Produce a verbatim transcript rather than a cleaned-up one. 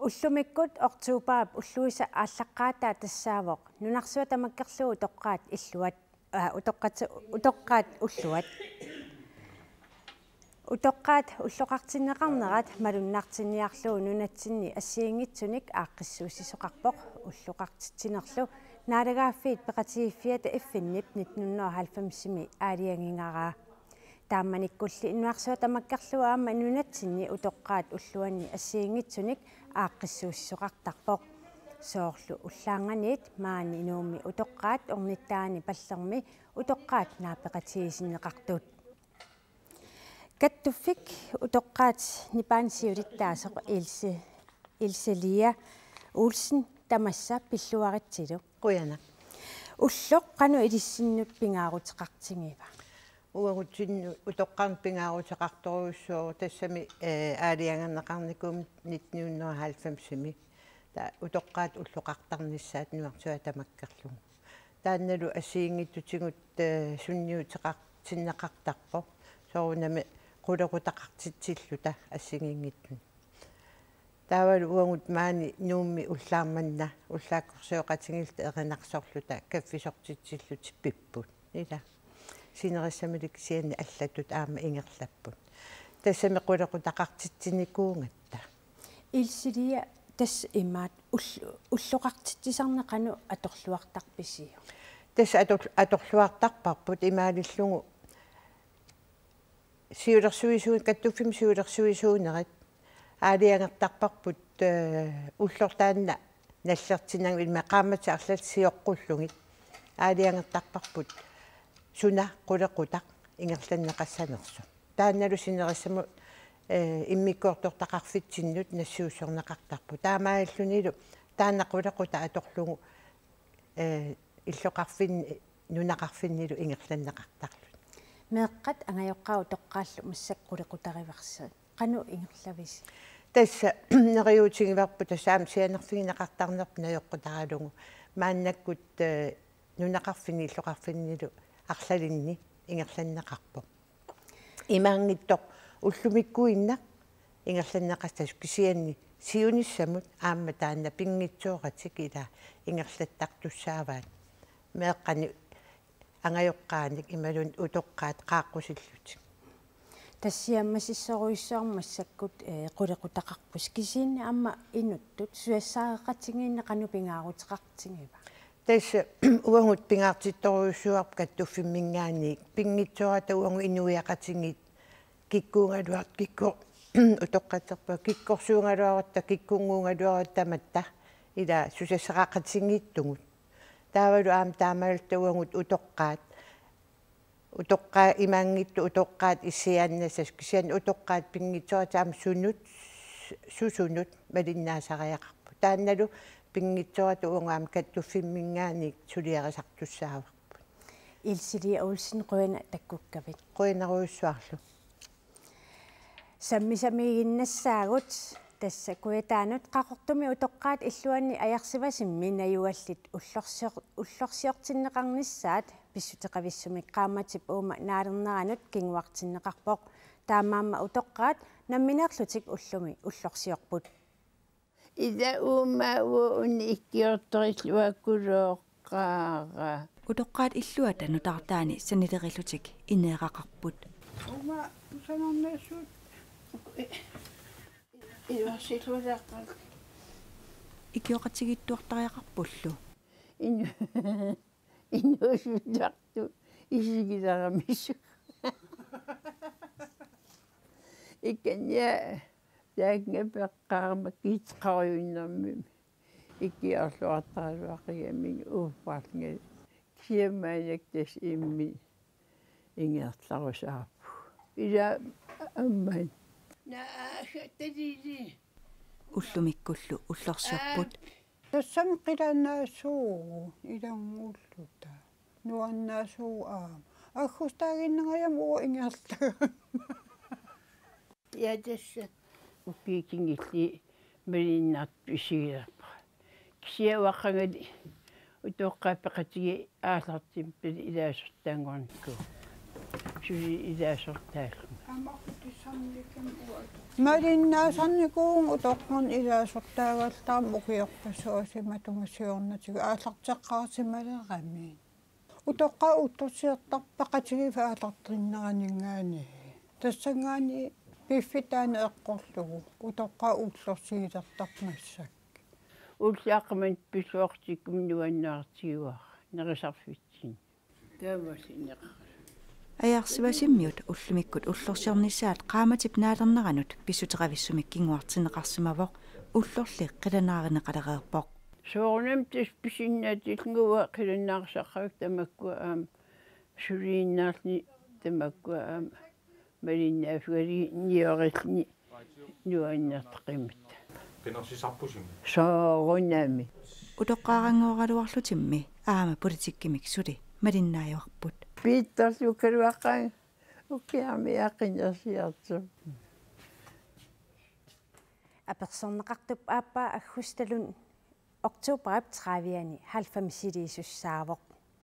Ullumikkut oktobarip ulluisa aallaqqaataa tassaavoq nunarsuaq tamakkerlugu utoqqaat illuat, aa, utoqqat-, utoqqaat ulluat. Utoqqaat ulloqartinneqarnerat malunnartinniarlugu nunatsinni assigiinngitsunik aaqqissuussisoqarpoq, ulloqartitsinerlu Naalagaaffiit Peqatigiiffiata F N-ip nitten hundrede og halvfemsimi aalajangigaraa. Taamanikkulli nunarsuaq tamakkerlugu aamma nunatsinni utoqqaat ulluanni assigiinngitsunik aaqqissuussisoqartarpoq. Soorlu ullaarnganiit maani Nuummi utoqqaat ornittaani Pallermi utoqqaat naapeqatigiissinneqartut. Kattuffik utoqqaat nipaani siulittaasoq Ilse, Ilse Lia Olsen, tamassa pilluaritsilu. Qujanaq. Ulloq qanoq ilissinnut pingaaruteqartigiva? Uagutsinnut utoqqarnut pingaaruteqartorujussuuvoq, tassami, eh, aalajangerneqarnikuummat nitten hundrede og halvfemsimi. Taava utoqqaat ulloqartarnissaat nunarsuaq tamakkerlugu. Taannalu assigiinngitsutigut, eh, sunniuteqartinneqartarpoq. Soorunami qulequtaqartitsilluta assigiinngitsunik. Taavalu uagut maani Nuummi ullaarmanna ullaakkorsioqatigiilluta erinarsorluta kaffisortitsillutik pipput. Ila. Sinerissamilu kisianni allatut aamma ingerlapput. Tassami qulequtaqartitsinikuugatta. Ilse Lia, tassa imaat ull-, ulloqartitsisarneq qanoq atorluartarpisiuk? Tassa ator-, atorluartarparput imaalillugu siulersuisuu-, kattuffimmi siulersuisuunerit aalajangertarparput, eh, ulloq taanna nallertinnagit ilami qaammatit arlallit sioqqullugit aalajangertarparput suna qulequtaq ingerlanneqassanersoq. Taannalu sinerissamut, eh, immikkoortortaqarfitsinnut nassiussorneqartarpoq. Taamaalillunilu taanna qulequtaq atorlugu, eh, illoqarfinni, nunaqarfinnilu ingerlanneqartarlutik. Meeqqat angajoqqaat utoqqaallu massakkut qulequtarivarsi. Qanoq ingerlavisi? Tassa neriuutigivarput, tassa aamma sianerfigineqartarnerput najoqqutaralugu. Maannakkut, eh, nunaqarfinni illoqarfinnilu arlalinni ingerlanneqarpoq. Imaanngitsoq ullumikkuinnaq ingerlanneqassasoq, kisianni siunissamut aamma taanna pinngitsooratik ila ingerlattartussaavaat. Meeqqanik angajoqqaanik imaluunniit utoqqaat qaaqqusillutik. Tassa siammasissorujussuarmik massakkut, eh, qulequtaqarpusi, kisianni aamma inuttut susassaqatigiinneq qanoq pingaaruteqartigiva? Tassa uagut pingaartittorujussuuarput kattuffimminngaanniit, pinngitsoorata uagut inuiaqatigiit kikkuugaluarutta, kikkut-, utoqqatserpunga, kikkorsuugaluarutta kikkunnguugaluarutta tamatta ila susassaqaqatigiittugut. Taavalu aamma taamaalilluta uagut utoqqaat, utoqqaat imaanngitsoq utoqqaat issiaannassasoq, kisianni utoqqaat pinngitsooratik aamma sunut, susunut malinnaasariaqarput. Taannalu pinngitsoorata uagut aamma kattuffimminngaanniit suliarisartussaavarput. Ilse Lia Olsen, qujanaq takkukkavit. Qujanarujussuarlu. Sammisamiiginnassaagut, tassa Kujataanut Qaqortumi utoqqaat illuanni Ajarsivasimmi najugallit ullorsior-, ullorsiortinneqarnissaat pissuteqavissumik qaammatip uuma naalerneranut kinguartinneqarpoq. Taamaammat utoqqaat nammineerlutik ullumi ullorsiorput. Ida uuma uunni ikkiortorilluakkuloorqaara. Utoqqaat illuata nutaartaani sanilerillutik ineeraqarput. Uuma sanarnassut iluarsillualaarpara. Ikioqatigiittuartariaqarpullu. Inu-, inuusuttutut isigilaramissuk. Ikkannia taakkunga peqqaarama kiitqarujunnarmimi. Ikiorluartaraluaqigamiuk uupparlunga. Kisianni maannakkut tassa imminut ingerlarusaarpugut. Ila amman. Naa, aaga, talili. Ullumikkullu ullorsiorput. Tassami qilannaasuugut ilanngulluta. Nuannaasuugut aamma. Aggustaaginnangajammi uanga ingerlagama. Ja, tassa. Ukiut kingulliit malinnaatut isigilerpara. Kisianni uanga qangali utoqqaat peqatigiit aallartimmata ilaasortaanngornikuupput. Suli ilaasortaallunga. Aamma aqutissarniakkami uanga Malinnaasarnikuuvunga utoqqarnut ilaasortaagallarama ukiorpassuit matuma siornatigut aallarteqqaarsimalerami. Utoqqaat ullorsiortarpakkatigit aallartinneraninngaanniit. Tassanngaanniit piffissaq taanna eqqorlugu utoqqaat ullorsiilertarput massakkut. Ullaaq qamani pisuartikkumi nuannaartigaara nerisarfitsinni. Taamasineqar. Ajarsivasimmiut ullumikkut ullorsiornissaat qaammatip naalerneranut pissuteqavissumik kinguartinneqarsimavoq, ullorli qilanaarineqalereerpoq. Soorunami tassa pisinnaatillunga uanga qilanaarsaqqaakka tamakkua aamma suliinnaarluni tamakkua aamma malinnaaffigalugit niorilluni nuannertaqimmat. Qinersisarpusi? Soorunami. Utoqqaaranngooraluarlutimmi aamma politikkimik suli malinnaajuarput. Piittorluukkaluaqaanga ukiarmi qinersiartoq. Apersorneqartup aappaa Aggustalund oktoberip tredivianni halvfemsiliisussaavoq.